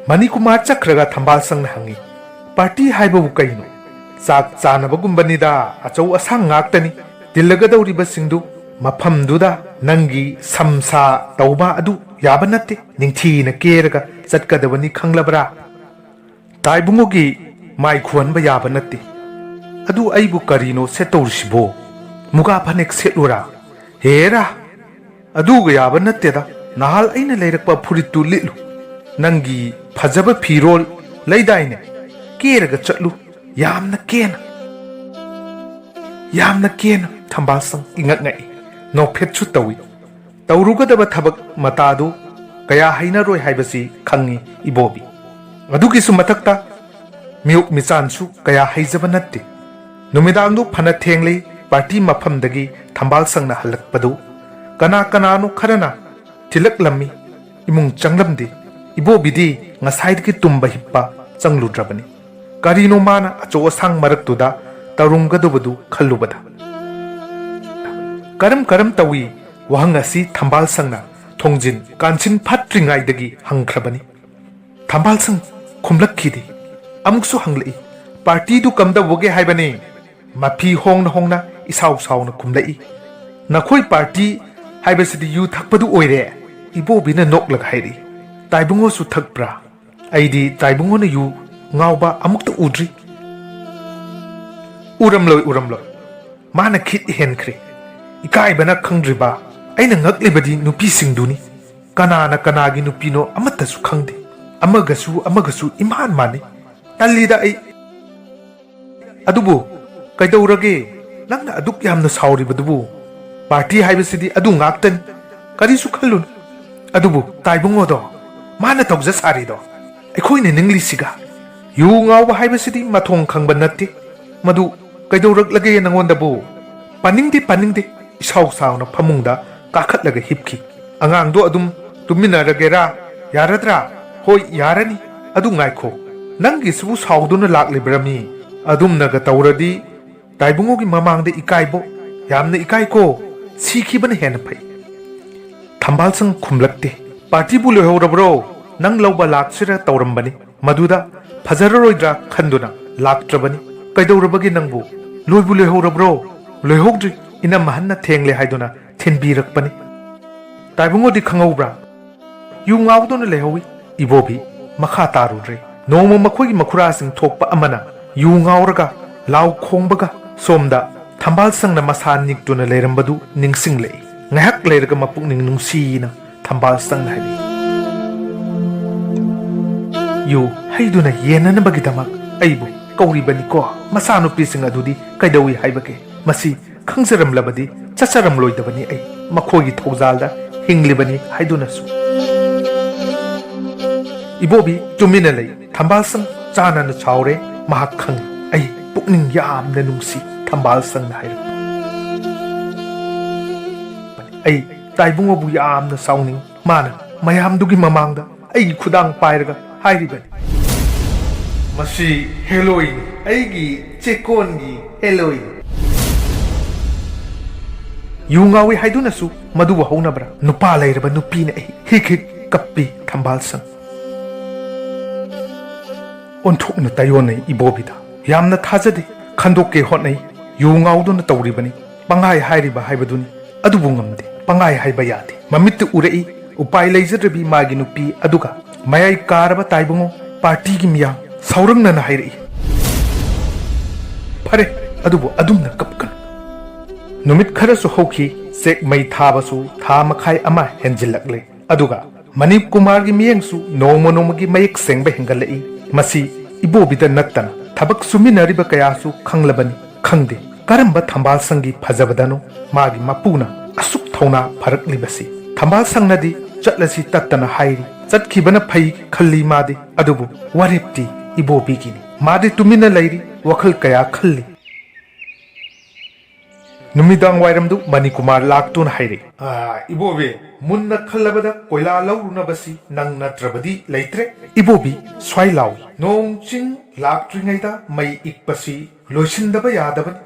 ꯃꯅꯤꯀꯨꯃꯥꯔ ꯆꯠꯈ꯭ꯔꯒ ꯊꯝꯕꯥꯜꯁꯪꯅ ꯍꯪꯉꯤ, "ꯄꯥꯔꯇꯤ ꯍꯥꯏꯕꯕꯨ ꯀꯩꯅꯣ?" "ꯆꯥꯛ ꯆꯥꯅꯕꯒꯨꯝꯕꯅꯤꯗ, ꯑꯆꯧ ꯑꯁꯥꯡ ꯉꯥꯛꯇꯅꯤ꯫ ꯇꯤꯜꯂꯒꯗꯧꯔꯤꯕꯁꯤꯡꯗꯨ ꯃꯐꯝꯗꯨꯗ ꯅꯪꯒꯤ ꯁꯝꯁꯥ ꯇꯧꯕ ꯑꯗꯨ ꯌꯥꯕ ꯅꯠꯇꯦ꯫ ꯅꯤꯡꯊꯤꯅ ꯀꯦꯔꯒ ꯆꯠꯀꯗꯕꯅꯤ, ꯈꯪꯂꯕ꯭ꯔꯥ?" "ꯇꯥꯏꯕꯨꯡꯉꯣꯒꯤ ꯃꯥꯏ ꯈꯨꯍꯟꯕ ꯌꯥꯕ ꯅꯠꯇꯦ꯫" "ꯑꯗꯨ ꯑꯩꯕꯨ ꯀꯔꯤꯅꯣ ꯁꯦꯠꯇꯧꯔꯤꯁꯤꯕꯣ? ꯃꯨꯒꯥ ꯐꯅꯦꯛ ꯁꯦꯠꯂꯨꯔꯥ?" "ꯍꯦꯔꯥ, ꯑꯗꯨꯒ ꯌꯥꯕ ꯅꯠꯇꯦꯗ꯫ ꯅꯍꯥꯜ ꯑꯩꯅ ꯂꯩꯔꯛꯄ ꯐꯨꯔꯤꯠꯇꯨ ꯂꯤꯠꯂꯨ꯫ ꯅꯪꯒꯤ ꯐꯖꯕ ꯐꯤꯔꯣꯜ ꯂꯩꯗꯥꯏꯅꯦ? ꯀꯦꯔꯒ ꯆꯠꯂꯨ, ꯌꯥꯝꯅ ꯀꯦꯅ꯫" "ꯌꯥꯝꯅ ꯀꯦꯅ?" ꯊꯝꯕꯥꯜꯁꯪ ꯏꯉꯛ ꯉꯛꯏ, ꯅꯣꯛꯐꯦꯠꯁꯨ ꯇꯧꯏ꯫ ꯇꯧꯔꯨꯒꯗꯕ ꯊꯕꯛ ꯃꯇꯥꯗꯨ ꯀꯌꯥ ꯍꯩꯅꯔꯣꯏ ꯍꯥꯏꯕꯁꯤ ꯈꯪꯏ ꯏꯕꯣꯕꯤ꯫ ꯑꯗꯨꯒꯤꯁꯨ ꯃꯊꯛꯇ ꯃꯤꯌꯣꯛ ꯃꯤꯆꯥꯟꯁꯨ ꯀꯌꯥ ꯍꯩꯖꯕ ꯅꯠꯇꯦ꯫ ꯅꯨꯃꯤꯗꯥꯡꯗꯨ ꯐꯅ ꯊꯦꯡꯂꯤ, ꯄꯥꯔꯇꯤ ꯃꯐꯝꯗꯒꯤ ꯊꯝꯕꯥꯜꯁꯪꯅ ꯍꯜꯂꯛꯄꯗꯨ ꯀꯅꯥ ꯀꯅꯥꯅꯣ ꯈꯔꯅ ꯊꯤꯜꯂꯛꯂꯝꯃꯤ꯫ ꯏꯃꯨꯡ ꯆꯪꯂꯝꯗꯦ꯫ ꯏꯕꯣꯕꯤꯗꯤ ꯉꯁꯥꯏꯗꯒꯤ ꯇꯨꯝꯕ ꯍꯤꯞꯄ ꯆꯪꯂꯨꯗ꯭ꯔꯕꯅꯤ꯫ ꯀꯔꯤꯅꯣ ꯃꯥꯅ ꯑꯆꯧ ꯑꯁꯥꯡ ꯃꯔꯛꯇꯨꯗ ꯇꯧꯔꯝꯒꯗꯧꯕꯗꯨ ꯈꯜꯂꯨꯕꯗ꯫ "ꯀꯔꯝ ꯀꯔꯝ ꯇꯧꯏ?" ꯋꯥꯍꯪ ꯑꯁꯤ ꯊꯝꯕꯥꯜꯁꯪꯅ ꯊꯣꯡꯖꯤꯟ ꯀꯥꯟꯁꯤꯟ ꯐꯠꯇ꯭ꯔꯤꯉꯩꯗꯒꯤ ꯍꯪꯈ꯭ꯔꯕꯅꯤ꯫ ꯊꯝꯕꯥꯜꯁꯪ ꯈꯨꯝꯂꯛꯈꯤꯗꯦ꯫ ꯑꯃꯨꯛꯁꯨ ꯍꯪꯂꯛꯏ, "ꯄꯥꯔꯇꯤꯗꯨ ꯀꯝꯗꯧꯕꯒꯦ ꯍꯥꯏꯕꯅꯤ?" ꯃꯐꯤ ꯍꯣꯡꯅ ꯍꯣꯡꯅ ꯏꯁꯥꯎ ꯁꯥꯎꯅ ꯈꯨꯝꯂꯛꯏ, "ꯅꯈꯣꯏ ꯄꯥꯔꯇꯤ ꯍꯥꯏꯕꯁꯤꯗꯤ ꯌꯨ ꯊꯛꯄꯗꯨ ꯑꯣꯏꯔꯦ꯫ ꯏꯕꯣꯕꯤꯅ ꯅꯣꯛꯂꯒ ꯍꯥꯏꯔꯤ, "ꯇꯥꯏꯕꯨꯡꯉꯣꯁꯨ ꯊꯛꯄ꯭ꯔꯥ? ꯑꯩꯗꯤ ꯇꯥꯏꯕꯨꯡꯉꯣꯅ ꯌꯨ ꯉꯥꯎꯕ ꯑꯃꯨꯛꯇ ꯎꯗ꯭ꯔꯤ꯫" "ꯎꯔꯝꯂꯣꯏ, ꯎꯔꯝꯂꯣꯏ꯫ ꯃꯥꯅ ꯈꯤꯠ ꯍꯦꯟꯈ꯭ꯔꯦ꯫ ꯏꯀꯥꯏꯕꯅ ꯈꯪꯗ꯭ꯔꯤꯕ ꯑꯩꯅ ꯉꯛꯂꯤꯕꯗꯤ ꯅꯨꯄꯤꯁꯤꯡꯗꯨꯅꯤ꯫ ꯀꯅꯥꯅ ꯀꯅꯥꯒꯤ ꯅꯨꯄꯤꯅꯣ ꯑꯃꯠꯇꯁꯨ ꯈꯪꯗꯦ꯫ ꯑꯃꯒꯁꯨ ꯑꯃꯒꯁꯨ ꯏꯃꯥꯟ ꯃꯥꯟꯅꯩ꯫ ꯇꯜꯂꯤꯗ ꯑꯩ꯫" "ꯑꯗꯨꯕꯨ ꯀꯩꯗꯧꯔꯒꯦ? ꯅꯪꯅ ꯑꯗꯨꯛ ꯌꯥꯝꯅ ꯁꯥꯎꯔꯤꯕꯗꯨꯕꯨ? ꯄꯥꯔꯇꯤ ꯍꯥꯏꯕꯁꯤꯗꯤ ꯑꯗꯨ ꯉꯥꯛꯇꯅꯤ꯫ ꯀꯔꯤꯁꯨ ꯈꯜꯂꯨꯅꯨ꯫ ꯑꯗꯨꯕꯨ ꯇꯥꯏꯕꯨꯡꯉꯣꯗꯣ, ꯃꯥꯅ ꯇꯧꯖ ꯁꯥꯔꯤꯗꯣ, ꯑꯩꯈꯣꯏꯅ ꯅꯤꯡꯂꯤꯁꯤꯒ? ꯌꯨ ꯉꯥꯎꯕ ꯍꯥꯏꯕꯁꯤꯗꯤ ꯃꯊꯣꯡ ꯈꯪꯕ ꯅꯠꯇꯦ꯫ ꯃꯗꯨ ꯀꯩꯗꯧꯔꯛꯂꯒꯦ ꯅꯉꯣꯟꯗꯕꯨ?" "ꯄꯥꯅꯤꯡꯗꯦ, ꯄꯥꯅꯤꯡꯗꯦ꯫" ꯏꯁꯥꯎ ꯁꯥꯎꯅ ꯐꯃꯨꯡꯗ ꯀꯥꯈꯠꯂꯒ ꯍꯤꯞꯈꯤ꯫ "ꯑꯉꯥꯡꯗꯣ ꯑꯗꯨꯝ ꯇꯨꯝꯃꯤꯟꯅꯔꯒꯦꯔꯥ? ꯌꯥꯔꯗ꯭ꯔꯥ?" "ꯍꯣꯏ, ꯌꯥꯔꯅꯤ꯫ ꯑꯗꯨ ꯉꯥꯏꯈꯣ, ꯅꯪꯒꯤꯁꯤꯕꯨ ꯁꯥꯎꯗꯨꯅ ꯂꯥꯛꯂꯤꯕ꯭ꯔꯥꯃꯤ? ꯑꯗꯨꯝꯅꯒ ꯇꯧꯔꯗꯤ ꯇꯥꯏꯕꯨꯡꯉꯣꯒꯤ ꯃꯃꯥꯡꯗ ꯏꯀꯥꯏꯕꯣ? ꯌꯥꯝꯅ ꯏꯀꯥꯏꯀꯣ꯫ ꯁꯤꯈꯤꯕꯅ ꯍꯦꯟꯅ ꯐꯩ꯫" ꯊꯝꯕꯥꯜꯁꯪ ꯈꯨꯝꯂꯛꯇꯦ꯫ "ꯄꯥꯔꯇꯤꯕꯨ ꯂꯣꯏꯍꯧꯔꯕ꯭ꯔꯣ? ꯅꯪ ꯂꯧꯕ ꯂꯥꯛꯁꯤꯔ ꯇꯧꯔꯝꯕꯅꯤ꯫ ꯃꯗꯨꯗ ꯐꯖꯔꯔꯣꯏꯗ꯭ꯔꯥ ꯈꯟꯗꯨꯅ ꯂꯥꯛꯇ꯭ꯔꯕꯅꯤ꯫ ꯀꯩꯗꯧꯔꯕꯒꯦ ꯅꯪꯕꯨ? ꯂꯣꯏꯕꯨ ꯂꯣꯏꯍꯧꯔꯕ꯭ꯔꯣ?" "ꯂꯣꯏꯍꯧꯗ꯭ꯔꯤ꯫ ꯏꯅꯝ ꯑꯍꯟꯅ ꯊꯦꯡꯂꯦ ꯍꯥꯏꯗꯨꯅ ꯊꯤꯟꯕꯤꯔꯛꯄꯅꯤ꯫" "ꯇꯥꯏꯕꯨꯡꯉꯣꯗꯤ ꯈꯪꯍꯧꯕ꯭ꯔꯥ?" "ꯌꯨ ꯉꯥꯎꯗꯨꯅ ꯂꯩꯍꯧꯏ꯫" ꯏꯕꯣꯕꯤ ꯃꯈꯥ ꯇꯥꯔꯨꯗ꯭ꯔꯦ꯫ ꯅꯣꯡꯃ ꯃꯈꯣꯏꯒꯤ ꯃꯈꯨꯔꯥꯁꯤꯡ ꯊꯣꯛꯄ ꯑꯃꯅ ꯌꯨ ꯉꯥꯎꯔꯒ ꯂꯥꯎ ꯈꯣꯡꯕꯒ ꯁꯣꯝꯗ ꯊꯝꯕꯥꯜꯁꯪꯅ ꯃꯁꯥ ꯅꯤꯛꯇꯨꯅ ꯂꯩꯔꯝꯕꯗꯨ ꯅꯤꯡꯁꯤꯡꯂꯛꯏ꯫ ꯉꯥꯏꯍꯥꯛ ꯂꯩꯔꯒ ꯃꯄꯨꯛꯅꯤꯡ ꯅꯨꯡꯁꯤꯅ ꯊꯝꯕꯥꯜꯁꯪꯅ ꯍꯥꯏꯔꯛꯏ, "ꯌꯨ ꯍꯩꯗꯨꯅ ꯌꯦꯟꯅꯅꯕꯒꯤꯗꯃꯛ ꯑꯩꯕꯨ ꯀꯧꯔꯤꯕꯅꯤꯀꯣ꯫ ꯃꯆꯥꯅꯨꯄꯤꯁꯤꯡ ꯑꯗꯨꯗꯤ ꯀꯩꯗꯧꯏ ꯍꯥꯏꯕꯒꯦ? ꯃꯁꯤ ꯈꯪꯖꯔꯝꯂꯕꯗꯤ ꯆꯠꯆꯔꯝꯂꯣꯏꯗꯕꯅꯤ꯫ ꯑꯩ ꯃꯈꯣꯏꯒꯤ ꯊꯧꯖꯥꯜꯗ ꯍꯤꯡꯂꯤꯕꯅꯤ ꯍꯥꯏꯗꯨꯅꯁꯨ꯫" ꯏꯕꯣꯕꯤ ꯇꯨꯃꯤꯟꯅ ꯂꯩ꯫ ꯊꯝꯕꯥꯜꯁꯪ ꯆꯥꯟꯅꯅ ꯁꯥꯎꯔꯦ꯫ ꯃꯍꯥꯛ ꯈꯪꯏ, "ꯑꯩ ꯄꯨꯛꯅꯤꯡ ꯌꯥꯝꯅ ꯅꯨꯡꯁꯤ꯫" ꯊꯝꯕꯥꯜꯁꯪꯅ ꯍꯥꯏꯔꯛꯄ, "ꯑꯩ ꯇꯥꯏꯕꯨꯡꯉꯣꯕꯨ ꯌꯥꯝꯅ ꯁꯥꯎꯅꯤꯡꯏ꯫ ꯃꯥꯅ ꯃꯌꯥꯝꯗꯨꯒꯤ ꯃꯃꯥꯡꯗ ꯑꯩꯒꯤ ꯈꯨꯗꯥꯡ ꯄꯥꯏꯔꯒ ꯍꯥꯏꯔꯤꯕꯅꯤ꯫" "ꯃꯁꯤ ꯍꯦꯂꯣꯏꯅꯤ, ꯑꯩꯒꯤ ꯆꯦꯀꯣꯟꯒꯤ ꯍꯦꯂꯣꯏꯅꯤ꯫" "ꯌꯨ ꯉꯥꯎꯏ ꯍꯥꯏꯗꯨꯅꯁꯨ ꯃꯗꯨꯕꯨ ꯍꯧꯅꯕ꯭ꯔꯥ? ꯅꯨꯄꯥ ꯂꯩꯔꯕ ꯅꯨꯄꯤꯅ ꯑꯩ꯫" ꯍꯤꯛ ꯍꯤꯛ ꯀꯞꯄꯤ ꯊꯝꯕꯥꯜꯁꯪ꯫ ꯑꯣꯟꯊꯣꯛꯅ ꯇꯥꯏꯑꯣꯟꯅꯩ ꯏꯕꯣꯕꯤꯗ꯫ ꯌꯥꯝꯅ ꯊꯥꯖꯗꯦ꯫ ꯈꯟꯗꯣꯛꯀꯦ ꯍꯣꯠꯅꯩ꯫ ꯌꯨ ꯉꯥꯎꯗꯨꯅ ꯇꯧꯔꯤꯕꯅꯤ꯫ ꯄꯪꯍꯥꯏ ꯍꯥꯏꯔꯤꯕ ꯍꯥꯏꯕꯗꯨꯅꯤ꯫ ꯑꯗꯨꯕꯨ ꯉꯝꯗꯦ꯫ ꯄꯪꯍꯥꯏ ꯍꯥꯏꯕ ꯌꯥꯗꯦ꯫ ꯃꯃꯤꯠꯇ ꯎꯔꯛꯏ, ꯎꯄꯥꯏ ꯂꯩꯖꯗ꯭ꯔꯕꯤ ꯃꯥꯒꯤ ꯅꯨꯄꯤ ꯑꯗꯨꯒ ꯃꯌꯥꯏ ꯀꯥꯔꯕ ꯇꯥꯏꯕꯨꯡꯉꯣ ꯄꯥꯔꯇꯤꯒꯤ ꯃꯤꯌꯥꯝ ꯁꯥꯎꯔꯛꯅꯅ ꯍꯥꯏꯔꯛꯏ꯫ ꯐꯔꯦ, ꯑꯗꯨꯕꯨ ꯑꯗꯨꯝꯅ ꯀꯞꯀꯅꯨ꯫ ꯅꯨꯃꯤꯠ ꯈꯔꯁꯨ ꯍꯧꯈꯤ꯫ ꯆꯦꯛ ꯃꯩ ꯊꯥꯕꯁꯨ ꯊꯥ ꯃꯈꯥꯏ ꯑꯃ ꯍꯦꯟꯖꯤꯜꯂꯛꯂꯦ꯫ ꯑꯗꯨꯒ ꯃꯅꯤꯞ ꯀꯨꯃꯥꯔꯒꯤ ꯃꯤꯠꯌꯦꯡꯁꯨ ꯅꯣꯡꯃ ꯅꯣꯡꯃꯒꯤ ꯃꯌꯦꯛ ꯁꯦꯡꯕ ꯍꯦꯟꯒꯠꯂꯛꯏ꯫ ꯃꯁꯤ ꯏꯕꯣꯕꯤꯗ ꯅꯠꯇꯅ ꯊꯕꯛ ꯁꯨꯃꯤꯟꯅꯔꯤꯕ ꯀꯌꯥꯁꯨ ꯈꯪꯂꯕꯅꯤ꯫ ꯈꯪꯗꯦ ꯀꯔꯝꯕ ꯊꯝꯕꯥꯜ ꯁꯪꯒꯤ ꯐꯖꯕꯗꯅꯣ ꯃꯥꯒꯤ ꯃꯄꯨꯅ ꯑꯁꯨꯛ ꯊꯧꯅꯥ ꯐꯔꯛꯂꯤꯕꯁꯤ꯫ ꯊꯝꯕꯥꯜ ꯁꯪꯅꯗꯤ ꯆꯠꯂꯁꯤ ꯇꯠꯇꯅ ꯍꯥꯏꯔꯤ꯫ ꯆꯠꯈꯤꯕꯅ ꯐꯩ ꯈꯜꯂꯤ ꯃꯥꯗꯤ꯫ ꯑꯗꯨꯕꯨ ꯋꯥꯔꯦꯞꯇꯤ ꯏꯕꯣꯕꯤꯒꯤꯅꯤ꯫ ꯃꯥꯗꯤ ꯇꯨꯃꯤꯟꯅ ꯂꯩꯔꯤ, ꯋꯥꯈꯜ ꯀꯌꯥ ꯈꯜꯂꯤ꯫ ꯅꯨꯃꯤꯗꯥꯡ ꯋꯥꯏꯔꯝꯗꯨ ꯃꯅꯤꯀꯨꯃꯥꯔ ꯂꯥꯛꯇꯨꯅ ꯍꯥꯏꯔꯛꯏ, "ꯑꯥ, ꯏꯕꯣꯕꯤ, ꯃꯨꯟꯅ ꯈꯜꯂꯕꯗ ꯀꯣꯏꯂꯥ ꯂꯧꯔꯨꯅꯕꯁꯤ ꯅꯪ ꯅꯠꯇ꯭ꯔꯕꯗꯤ ꯂꯩꯇ꯭ꯔꯦ꯫" ꯏꯕꯣꯕꯤ ꯁ꯭ꯋꯥꯏ ꯂꯥꯎꯏ, "ꯅꯣꯡ ꯆꯤꯡ ꯂꯥꯛꯇ꯭ꯔꯤꯉꯩꯗ ꯃꯩ ꯏꯛꯄꯁꯤ ꯂꯣꯏꯁꯤꯟꯗꯕ ꯌꯥꯗꯕꯅꯤ꯫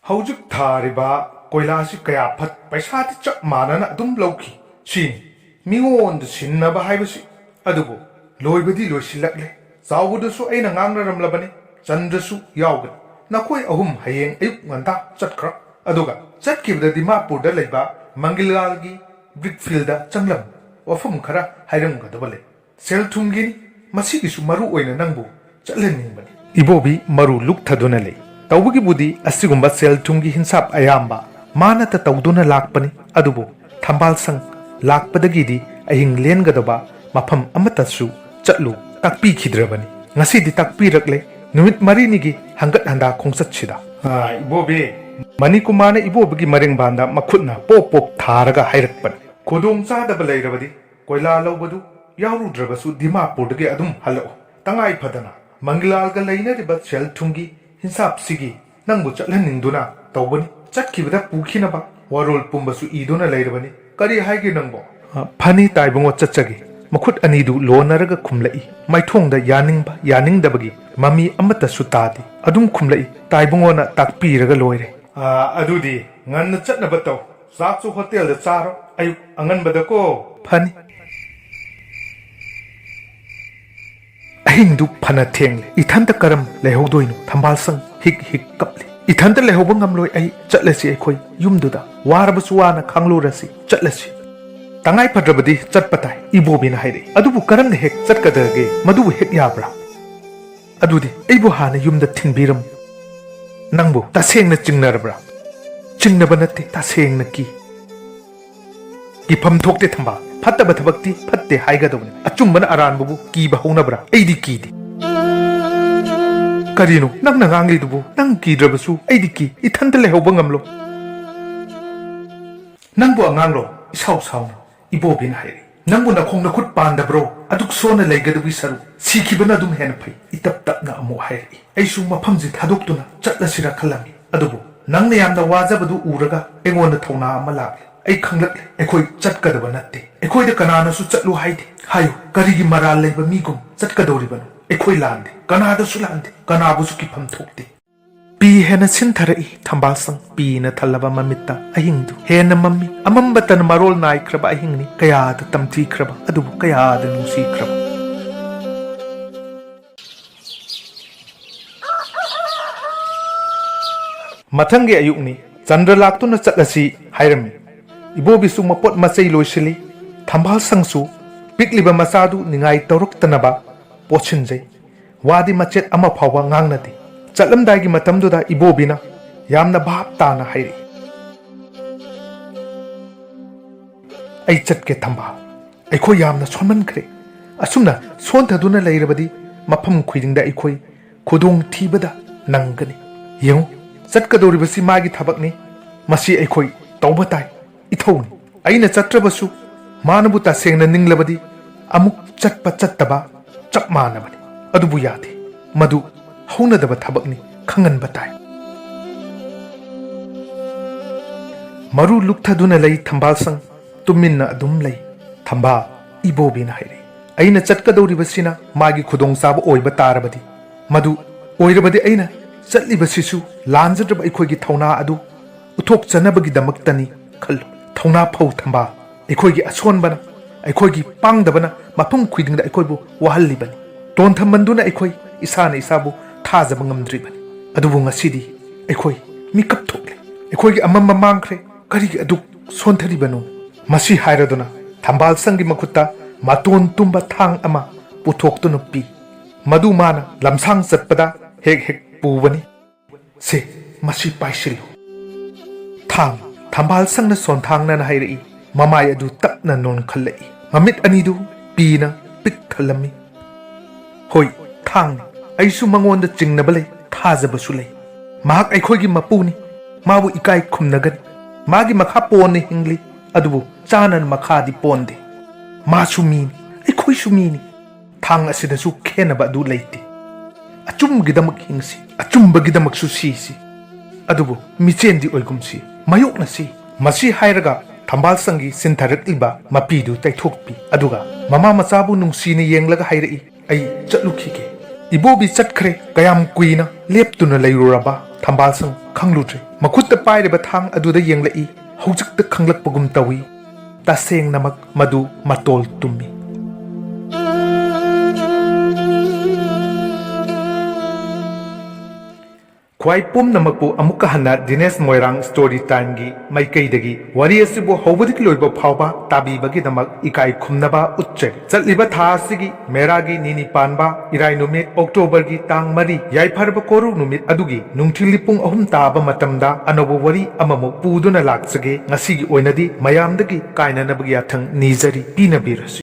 ꯍꯧꯖꯤꯛ ꯊꯥꯔꯤꯕ ꯀꯣꯏꯂꯥꯁꯤ ꯀꯌꯥ ꯐꯠ, ꯄꯩꯁꯥꯗꯤ ꯆꯞ ꯃꯥꯟꯅꯅ ꯑꯗꯨꯝ ꯂꯧꯈꯤ꯫ ꯁꯤꯅꯤ ꯃꯤꯉꯣꯟꯗ ꯁꯤꯟꯅꯕ ꯍꯥꯏꯕꯁꯤ꯫ ꯑꯗꯨꯕꯨ ꯂꯣꯏꯕꯗꯤ ꯂꯣꯏꯁꯤꯜꯂꯛꯂꯦ꯫ ꯆꯥꯎꯕꯗꯨꯁꯨ ꯑꯩꯅ ꯉꯥꯡꯅꯔꯝꯂꯕꯅꯤ, ꯆꯟꯗ꯭ꯔꯁꯨ ꯌꯥꯎꯒꯅꯤ꯫ ꯅꯈꯣꯏ ꯑꯍꯨꯝ ꯍꯌꯦꯡ ꯑꯌꯨꯛ ꯉꯟꯇꯥ ꯆꯠꯈ꯭ꯔꯣ꯫ ꯑꯗꯨꯒ ꯆꯠꯈꯤꯕꯗ ꯗꯤꯃꯥꯄꯨꯔꯗ ꯂꯩꯕ ꯃꯪꯒꯤꯂꯥꯜꯒꯤ ꯕ꯭ꯔꯤꯛ ꯐꯤꯜꯗ ꯆꯪꯂꯝꯃꯨ꯫ ꯋꯥꯐꯝ ꯈꯔ ꯍꯥꯏꯔꯝꯒꯗꯕ ꯂꯩ꯫ ꯁꯦꯜ ꯊꯨꯝꯒꯤꯅꯤ, ꯃꯁꯤꯒꯤꯁꯨ ꯃꯔꯨ ꯑꯣꯏꯅ ꯅꯪꯕꯨ ꯆꯠꯍꯟꯅꯤꯡꯕꯅꯤ꯫" ꯏꯕꯣꯕꯤ ꯃꯔꯨ ꯂꯨꯛꯊꯗꯨꯅ ꯂꯩ꯫ ꯇꯧꯕꯒꯤꯕꯨꯗꯤ ꯑꯁꯤꯒꯨꯝꯕ ꯁꯦꯜ ꯊꯨꯝꯒꯤ ꯍꯤꯟꯁꯥꯞ ꯑꯌꯥꯝꯕ ꯃꯥꯅꯇ ꯇꯧꯗꯨꯅ ꯂꯥꯛꯄꯅꯤ꯫ ꯑꯗꯨꯕꯨ ꯊꯝꯕꯥꯜ ꯁꯪ ꯂꯥꯛꯄꯗꯒꯤꯗꯤ ꯑꯍꯤꯡ ꯂꯦꯟꯒꯗꯕ ꯃꯐꯝ ꯑꯃꯠꯇꯁꯨ ꯆꯠꯂꯨ ꯇꯥꯛꯄꯤꯈꯤꯗ꯭ꯔꯕꯅꯤ꯫ ꯉꯁꯤꯗꯤ ꯇꯥꯛꯄꯤꯔꯛꯂꯦ꯫ ꯅꯨꯃꯤꯠ ꯃꯔꯤꯅꯤꯒꯤ ꯍꯪꯒꯠ ꯍꯟꯗꯥ ꯈꯣꯡꯆꯠꯁꯤꯗ꯫ "ꯑꯥ, ꯏꯕꯣꯕꯤ꯫" ꯃꯅꯤꯀꯨꯃꯥꯔꯅ ꯏꯕꯣꯕꯤꯒꯤ ꯃꯔꯦꯡꯕꯥꯟꯗ ꯃꯈꯨꯠꯅ ꯄꯣꯞ ꯄꯣꯞ ꯊꯥꯔꯒ ꯍꯥꯏꯔꯛꯄꯅꯤ꯫ "ꯈꯨꯗꯣꯡ ꯆꯥꯗꯕ ꯂꯩꯔꯕꯗꯤ ꯀꯣꯏꯂꯥ ꯂꯧꯕꯗꯨ ꯌꯥꯎꯔꯨꯗ꯭ꯔꯕꯁꯨ ꯗꯤꯃꯥꯄꯨꯔꯗꯒꯤ ꯑꯗꯨꯝ ꯍꯜꯂꯛꯎ꯫ ꯇꯉꯥꯏ ꯐꯗꯅ ꯃꯪꯒꯤꯂꯥꯜꯒ ꯂꯩꯅꯔꯤꯕ ꯁꯦꯜ ꯊꯨꯝꯒꯤ ꯍꯤꯟꯁꯥꯞꯁꯤꯒꯤ ꯅꯪꯕꯨ ꯆꯠꯍꯟꯅꯤꯡꯗꯨꯅ ꯇꯧꯕꯅꯤ꯫ ꯆꯠꯈꯤꯕꯗ ꯄꯨꯈꯤꯅꯕ ꯋꯥꯔꯣꯜ ꯄꯨꯝꯕꯁꯨ ꯏꯗꯨꯅ ꯂꯩꯔꯕꯅꯤ꯫ ꯀꯔꯤ ꯍꯥꯏꯒꯦ ꯅꯪꯕꯣ?" "ꯑ, ꯐꯅꯤ ꯇꯥꯏꯕꯨꯡꯉꯣ, ꯆꯠꯆꯒꯦ꯫" ꯃꯈꯨꯠ ꯑꯅꯤꯗꯨ ꯂꯣꯟꯅꯔꯒ ꯈꯨꯝꯂꯛꯏ꯫ ꯃꯥꯏꯊꯣꯡꯗ ꯌꯥꯅꯤꯡꯕ ꯌꯥꯅꯤꯡꯗꯕꯒꯤ ꯃꯃꯤ ꯑꯃꯠꯇꯁꯨ ꯇꯥꯗꯦ꯫ ꯑꯗꯨꯝ ꯈꯨꯝꯂꯛꯏ, "ꯇꯥꯏꯕꯨꯡꯉꯣꯅ ꯇꯥꯛꯄꯤꯔꯒ ꯂꯣꯏꯔꯦ꯫" "ꯑꯥ, ꯑꯗꯨꯗꯤ ꯉꯟꯅ ꯆꯠꯅꯕ ꯇꯧ꯫ ꯆꯥꯛꯁꯨ ꯍꯣꯇꯦꯜꯗ ꯆꯥꯔꯣ, ꯑꯌꯨꯛ ꯑꯉꯟꯕꯗꯀꯣ꯫" "ꯐꯅꯤ꯫" ꯑꯍꯤꯡꯗꯨ ꯐꯅ ꯊꯦꯡꯂꯦ꯫ ꯏꯊꯟꯇ ꯀꯔꯝ ꯂꯩꯍꯧꯗꯣꯏꯅꯣ? ꯊꯝꯕꯥꯜꯁꯪ ꯍꯤꯛ ꯍꯤꯛ ꯀꯞꯂꯤ꯫ "ꯏꯊꯟꯇ ꯂꯩꯍꯧꯕ ꯉꯝꯂꯣꯏ ꯑꯩ, ꯆꯠꯂꯁꯤ ꯑꯩꯈꯣꯏ ꯌꯨꯝꯗꯨꯗ, ꯋꯥꯔꯕꯁꯨ ꯋꯥꯅ ꯈꯥꯡꯂꯨꯔꯁꯤ, ꯆꯠꯂꯁꯤ꯫ ꯇꯉꯥꯏ ꯐꯗ꯭ꯔꯕꯗꯤ ꯆꯠꯄ ꯇꯥꯏ", ꯏꯕꯣꯕꯤꯅ ꯍꯥꯏꯔꯛꯏ꯫ "ꯑꯗꯨꯕꯨ ꯀꯔꯝꯅ ꯍꯦꯛ ꯆꯠꯀꯗꯒꯦ? ꯃꯗꯨꯕꯨ ꯍꯦꯛ ꯌꯥꯕ꯭ꯔꯥ? ꯑꯗꯨꯗꯤ ꯑꯩꯕꯨ ꯍꯥꯟꯅ ꯌꯨꯝꯗ ꯊꯤꯟꯕꯤꯔꯝꯃꯨ꯫ ꯅꯪꯕꯨ ꯇꯁꯦꯡꯅ ꯆꯤꯡꯅꯔꯕ꯭ꯔꯥ?" "ꯆꯤꯡꯅꯕ ꯅꯠꯇꯦ, ꯇꯁꯦꯡꯅ ꯀꯤ꯫ ꯀꯤꯐꯝ ꯊꯣꯛꯇꯦ ꯊꯝꯕꯥꯜ꯫ ꯐꯠꯇꯕ ꯊꯕꯛꯇꯤ ꯐꯠꯇꯦ ꯍꯥꯏꯒꯗꯧꯕꯅꯤ꯫ ꯑꯆꯨꯝꯕꯅ ꯑꯔꯥꯟꯕꯕꯨ ꯀꯤꯕ ꯍꯧꯅꯕ꯭ꯔꯥ? ꯑꯩꯗꯤ ꯀꯤꯗꯦ꯫" "ꯀꯔꯤꯅꯣ ꯅꯪꯅ ꯉꯥꯡꯂꯤꯗꯨꯕꯨ? ꯅꯪ ꯀꯤꯗ꯭ꯔꯕꯁꯨ ꯑꯩꯗꯤ ꯀꯤ꯫ ꯏꯊꯟꯇ ꯂꯩꯍꯧꯕ ꯉꯝꯂꯣ꯫" "ꯅꯪꯕꯨ ꯑꯉꯥꯡꯂꯣ?" ꯏꯁꯥꯎ ꯁꯥꯎꯅ ꯏꯕꯣꯕꯤꯅ ꯍꯥꯏꯔꯛꯏ꯫ "ꯅꯪꯕꯨ ꯅꯈꯣꯡ ꯅꯈꯨꯠ ꯄꯥꯟꯗꯕ꯭ꯔꯣ? ꯑꯗꯨꯛ ꯁꯣꯟꯅ ꯂꯩꯒꯗꯕꯒꯤ ꯁꯔꯨꯛ ꯁꯤꯈꯤꯕꯅ ꯑꯗꯨꯝ ꯍꯦꯟꯅ ꯐꯩ", ꯏꯇꯞ ꯇꯞꯅ ꯑꯃꯨꯛ ꯍꯥꯏꯔꯛꯏ꯫ ꯑꯩꯁꯨ ꯃꯐꯝꯁꯤ ꯊꯥꯗꯣꯛꯇꯨꯅ ꯆꯠꯂꯁꯤꯔꯥ ꯈꯜꯂꯝꯃꯤ, ꯑꯗꯨꯕꯨ ꯅꯪꯅ ꯌꯥꯝꯅ ꯋꯥꯖꯕꯗꯨ ꯎꯔꯒ ꯑꯩꯉꯣꯟꯗ ꯊꯧꯅꯥ ꯑꯃ ꯂꯥꯛꯂꯦ꯫ ꯑꯩ ꯈꯪꯂꯛꯂꯦ, ꯑꯩꯈꯣꯏ ꯆꯠꯀꯗꯕ ꯅꯠꯇꯦ꯫ ꯑꯩꯈꯣꯏꯗ ꯀꯅꯥꯅꯁꯨ ꯆꯠꯂꯨ ꯍꯥꯏꯗꯦ꯫ ꯍꯥꯏꯌꯨ, ꯀꯔꯤꯒꯤ ꯃꯔꯥꯜ ꯂꯩꯕ ꯃꯤꯒꯨꯝ ꯆꯠꯀꯗꯧꯔꯤꯕꯅꯣ? ꯑꯩꯈꯣꯏ ꯂꯥꯟꯗꯦ, ꯀꯅꯥꯗꯁꯨ ꯂꯥꯟꯗꯦ, ꯀꯅꯥꯕꯨꯁꯨ ꯀꯤꯐꯝ ꯊꯣꯛꯇꯦ꯫ ꯄꯤ ꯍꯦꯟꯅ ꯁꯤꯟꯊꯔꯛꯏ ꯊꯝꯕꯥꯜꯁꯪ꯫ ꯄꯤꯅ ꯊꯜꯂꯕ ꯃꯃꯤꯠꯇ ꯑꯍꯤꯡꯗꯨ ꯍꯦꯟꯅ ꯃꯝꯃꯤ꯫ ꯑꯃꯝꯕꯇꯅ ꯃꯔꯣꯜ ꯅꯥꯏꯈ꯭ꯔꯕ ꯑꯍꯤꯡꯅꯤ꯫ ꯀꯌꯥꯗ ꯇꯝꯊꯤꯈ꯭ꯔꯕ, ꯑꯗꯨꯕꯨ ꯀꯌꯥꯗ ꯅꯨꯡꯁꯤꯈ꯭ꯔꯕ꯫ ꯃꯊꯪꯒꯤ ꯑꯌꯨꯛꯅꯤ꯫ ꯆꯟꯗ꯭ꯔ ꯂꯥꯛꯇꯨꯅ ꯆꯠꯂꯁꯤ ꯍꯥꯏꯔꯝꯃꯤ꯫ ꯏꯕꯣꯕꯤꯁꯨ ꯃꯄꯣꯠ ꯃꯆꯩ ꯂꯣꯏꯁꯤꯜꯂꯤ꯫ ꯊꯝꯕꯥꯜꯁꯪꯁꯨ ꯄꯤꯛꯂꯤꯕ ꯃꯆꯥꯗꯨ ꯅꯤꯡꯉꯥꯏ ꯇꯧꯔꯛꯇꯅꯕ ꯄꯣꯠꯁꯤꯟꯖꯩ꯫ ꯋꯥꯗꯤ ꯃꯆꯦꯠ ꯑꯃ ꯐꯥꯎꯕ ꯉꯥꯡꯅꯗꯦ꯫ ꯆꯠꯂꯝꯗꯥꯏꯒꯤ ꯃꯇꯝꯗꯨꯗ ꯏꯕꯣꯕꯤꯅ ꯌꯥꯝꯅ ꯚꯥꯞ ꯇꯥꯅ ꯍꯥꯏꯔꯛꯏ, "ꯑꯩ ꯆꯠꯀꯦ ꯊꯝꯕꯥꯜ꯫ ꯑꯩꯈꯣꯏ ꯌꯥꯝꯅ ꯁꯣꯟꯃꯟꯈ꯭ꯔꯦ꯫ ꯑꯁꯨꯝꯅ ꯁꯣꯟꯊꯗꯨꯅ ꯂꯩꯔꯕꯗꯤ ꯃꯐꯝ ꯈꯨꯗꯤꯡꯗ ꯑꯩꯈꯣꯏ ꯈꯨꯗꯣꯡ ꯊꯤꯕꯗ ꯅꯪꯒꯅꯤ꯫ ꯌꯦꯡꯉꯨ, ꯆꯠꯀꯗꯧꯔꯤꯕꯁꯤ ꯃꯥꯒꯤ ꯊꯕꯛꯅꯤ꯫ ꯃꯁꯤ ꯑꯩꯈꯣꯏ ꯇꯧꯕ ꯇꯥꯏ꯫ ꯏꯊꯧꯅꯤ꯫ ꯑꯩꯅ ꯆꯠꯇ꯭ꯔꯕꯁꯨ ꯃꯥꯅꯕꯨ ꯇꯁꯦꯡꯅ ꯅꯤꯡꯂꯕꯗꯤ ꯑꯃꯨꯛ ꯆꯠꯄ ꯆꯠꯇꯕ ꯆꯞ ꯃꯥꯟꯅꯕꯅꯤ꯫ ꯑꯗꯨꯕꯨ ꯌꯥꯗꯦ꯫ ꯃꯗꯨ ꯍꯧꯅꯗꯕ ꯊꯕꯛꯅꯤ, ꯈꯪꯍꯟꯕ ꯇꯥꯏ꯫" ꯃꯔꯨ ꯂꯨꯛꯊꯗꯨꯅ ꯂꯩ ꯊꯝꯕꯥꯜꯁꯪ꯫ ꯇꯨꯃꯤꯟꯅ ꯑꯗꯨꯝ ꯂꯩ꯫ "ꯊꯝꯕꯥꯜ", ꯏꯕꯣꯕꯤꯅ ꯍꯥꯏꯔꯛꯏ, "ꯑꯩꯅ ꯆꯠꯀꯗꯧꯔꯤꯕꯁꯤꯅ ꯃꯥꯒꯤ ꯈꯨꯗꯣꯡꯆꯥꯕ ꯑꯣꯏꯕ ꯇꯥꯔꯕꯗꯤ, ꯃꯗꯨ ꯑꯣꯏꯔꯕꯗꯤ ꯑꯩꯅ ꯆꯠꯂꯤꯕꯁꯤꯁꯨ ꯂꯥꯟꯖꯗ꯭ꯔꯕ ꯑꯩꯈꯣꯏꯒꯤ ꯊꯧꯅꯥ ꯑꯗꯨ ꯎꯠꯊꯣꯛꯆꯅꯕꯒꯤꯗꯃꯛꯇꯅꯤ ꯈꯜꯂꯨ꯫ ꯊꯧꯅꯥ ꯐꯧ ꯊꯝꯕꯥꯜ꯫ ꯑꯩꯈꯣꯏꯒꯤ ꯑꯁꯣꯟꯕꯅ, ꯑꯩꯈꯣꯏꯒꯤ ꯄꯥꯡꯗꯕꯅ ꯃꯐꯝ ꯈꯨꯗꯤꯡꯗ ꯑꯩꯈꯣꯏꯕꯨ ꯋꯥꯍꯜꯂꯤꯕꯅꯤ꯫ ꯇꯣꯟꯊꯝꯃꯟꯗꯨꯅ ꯑꯩꯈꯣꯏ ꯏꯁꯥꯅ ꯏꯁꯥꯕꯨ ꯊꯥꯖꯕ ꯉꯝꯗ꯭ꯔꯤꯕꯅꯤ꯫ ꯑꯗꯨꯕꯨ ꯉꯁꯤꯗꯤ ꯑꯩꯈꯣꯏ ꯃꯤꯀꯞ ꯊꯣꯛꯂꯦ꯫ ꯑꯩꯈꯣꯏꯒꯤ ꯑꯃꯝꯕ ꯃꯥꯡꯈ꯭ꯔꯦ꯫ ꯀꯔꯤꯒꯤ ꯑꯗꯨꯛ ꯁꯣꯟꯊꯔꯤꯕꯅꯣ? ꯃꯁꯤ ꯍꯥꯏꯔꯗꯨꯅ ꯊꯝꯕꯥꯜꯁꯪꯒꯤ ꯃꯈꯨꯠꯇ ꯃꯇꯣꯟ ꯇꯨꯝꯕ ꯊꯥꯡ ꯑꯃ ꯄꯨꯊꯣꯛꯇꯨꯅ ꯄꯤ꯫ ꯃꯗꯨ ꯃꯥꯅ ꯂꯝꯁꯥꯡ ꯆꯠꯄꯗ ꯍꯦꯛ ꯍꯦꯛ ꯄꯨꯕꯅꯤ꯫ "ꯁꯦ, ꯃꯁꯤ ꯄꯥꯏꯁꯤꯜꯂꯨ꯫" ꯊꯥꯡ ꯊꯝꯕꯥꯜꯁꯪꯅ ꯁꯣꯟꯊꯥꯡꯅꯅ ꯍꯥꯏꯔꯛꯏ꯫ ꯃꯃꯥꯏ ꯑꯗꯨ ꯇꯞꯅ ꯅꯣꯟꯈꯠꯂꯛꯏ꯫ ꯃꯃꯤꯠ ꯑꯅꯤꯗꯨ ꯄꯤꯅ ꯄꯤꯛ ꯊꯜꯂꯝꯃꯤ꯫ "ꯍꯣꯏ, ꯊꯥꯡꯅꯤ꯫ ꯑꯩꯁꯨ ꯃꯉꯣꯟꯗ ꯆꯤꯡꯅꯕ ꯂꯩ, ꯊꯥꯖꯕꯁꯨ ꯂꯩ꯫ ꯃꯍꯥꯛ ꯑꯩꯈꯣꯏꯒꯤ ꯃꯄꯨꯅꯤ꯫ ꯃꯥꯕꯨ ꯏꯀꯥꯏ ꯈꯨꯝꯅꯒꯅꯤ꯫ ꯃꯥꯒꯤ ꯃꯈꯥ ꯄꯣꯟꯅ ꯍꯤꯡꯂꯤ, ꯑꯗꯨꯕꯨ ꯆꯥꯅꯅ ꯃꯈꯥꯗꯤ ꯄꯣꯟꯗꯦ꯫ ꯃꯥꯁꯨ ꯃꯤꯅꯤ, ꯑꯩꯈꯣꯏꯁꯨ ꯃꯤꯅꯤ꯫ ꯊꯥꯡ ꯑꯁꯤꯗꯁꯨ ꯈꯦꯟꯅꯕ ꯑꯗꯨ ꯂꯩꯇꯦ꯫ ꯑꯆꯨꯝꯕꯒꯤꯗꯃꯛ ꯍꯤꯡꯁꯤ, ꯑꯆꯨꯝꯕꯒꯤꯗꯃꯛꯁꯨ ꯁꯤꯁꯤ꯫ ꯑꯗꯨꯕꯨ ꯃꯤꯆꯦꯟꯗꯤ ꯑꯣꯏꯒꯨꯝꯁꯤ, ꯃꯥꯌꯣꯛꯅꯁꯤ꯫" ꯃꯁꯤ ꯍꯥꯏꯔꯒ ꯊꯝꯕꯥꯜꯁꯪꯒꯤ ꯁꯤꯟꯊꯔꯛꯂꯤꯕ ꯃꯄꯤꯗꯨ ꯇꯩꯊꯣꯛꯄꯤ꯫ ꯑꯗꯨꯒ ꯃꯃꯥ ꯃꯆꯥꯕꯨ ꯅꯨꯡꯁꯤꯅ ꯌꯦꯡꯂꯒ ꯍꯥꯏꯔꯛꯏ, "ꯑꯩ ꯆꯠꯂꯨꯈꯤꯒꯦ꯫" ꯏꯕꯣꯕꯤ ꯆꯠꯈ꯭ꯔꯦ꯫ ꯀꯌꯥꯝ ꯀꯨꯏꯅ ꯂꯦꯞꯇꯨꯅ ꯂꯩꯔꯨꯔꯕ ꯊꯝꯕꯥꯜꯁꯪ ꯈꯪꯂꯨꯗ꯭ꯔꯦ꯫ ꯃꯈꯨꯠꯇ ꯄꯥꯏꯔꯤꯕ ꯊꯥꯡ ꯑꯗꯨꯗ ꯌꯦꯡꯂꯛꯏ꯫ ꯍꯧꯖꯤꯛꯇ ꯈꯪꯂꯛꯄꯒꯨꯝ ꯇꯧꯏ꯫ ꯇꯁꯦꯡꯅꯃꯛ ꯃꯗꯨ ꯃꯇꯣꯜ ꯇꯨꯝꯃꯤ꯫ ꯈ꯭ꯋꯥꯏ ꯄꯨꯝꯅꯃꯛꯄꯨ ꯑꯃꯨꯛꯀ ꯍꯟꯅ ꯗꯤꯅꯦꯁ ꯃꯣꯏꯔꯥꯡ ꯁ꯭ꯇꯣꯔꯤ ꯇꯥꯏꯝꯒꯤ ꯃꯥꯏꯀꯩꯗꯒꯤ ꯋꯥꯔꯤ ꯑꯁꯤꯕꯨ ꯍꯧꯕꯗꯒꯤ ꯂꯣꯏꯕ ꯐꯥꯎꯕ ꯇꯥꯕꯤꯕꯒꯤꯗꯃꯛ ꯏꯀꯥꯏ ꯈꯨꯝꯅꯕ ꯎꯠꯆꯔꯤ꯫ ꯆꯠꯂꯤꯕ ꯊꯥ ꯑꯁꯤꯒꯤ ꯃꯦꯔꯥꯒꯤ ꯅꯤꯅꯤ ꯄꯥꯟꯕ ꯏꯔꯥꯏ ꯅꯨꯃꯤꯠ, ꯑꯣꯛꯇꯣꯕꯔꯒꯤ ꯇꯥꯡ ꯃꯔꯤ, ꯌꯥꯏꯐꯔꯕ ꯀꯣꯔꯧ ꯅꯨꯃꯤꯠ ꯑꯗꯨꯒꯤ ꯅꯨꯡꯊꯤꯜꯒꯤ ꯄꯨꯡ ꯑꯍꯨꯝ ꯇꯥꯕ ꯃꯇꯝꯗ ꯑꯅꯧꯕ ꯋꯥꯔꯤ ꯑꯃꯃꯨꯛ ꯄꯨꯗꯨꯅ ꯂꯥꯛꯆꯒꯦ꯫ ꯉꯁꯤꯒꯤ ꯑꯣꯏꯅꯗꯤ ꯃꯌꯥꯝꯗꯒꯤ ꯀꯥꯏꯅꯅꯕꯒꯤ ꯌꯥꯊꯪ ꯅꯤꯖꯔꯤ, ꯄꯤꯅꯕꯤꯔꯁꯤ꯫